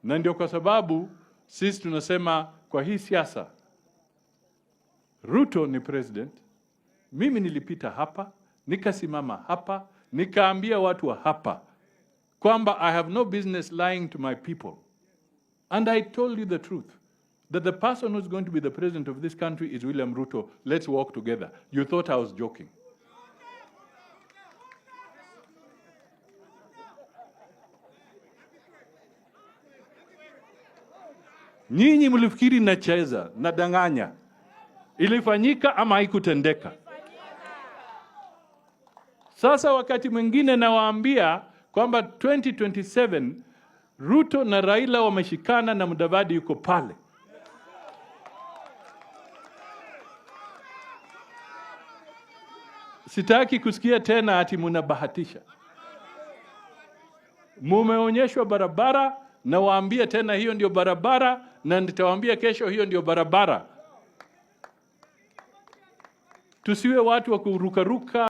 Na ndio kwa sababu sisi tunasema kwa hii siasa, Ruto ni president. Mimi nilipita hapa, nikasimama hapa, nikaambia watu wa hapa kwamba I have no business lying to my people. And I told you the truth that the person who's going to be the president of this country is William Ruto. Let's work together. You thought I was joking. Nyinyi mlifikiri nacheza, nadanganya. Ilifanyika ama haikutendeka? Sasa wakati mwingine nawaambia kwamba 2027 Ruto na Raila wameshikana na Mudavadi yuko pale. Sitaki kusikia tena ati munabahatisha. Mumeonyeshwa barabara, nawaambia tena hiyo ndio barabara, na nitawaambia kesho hiyo ndio barabara. Tusiwe watu wa kurukaruka.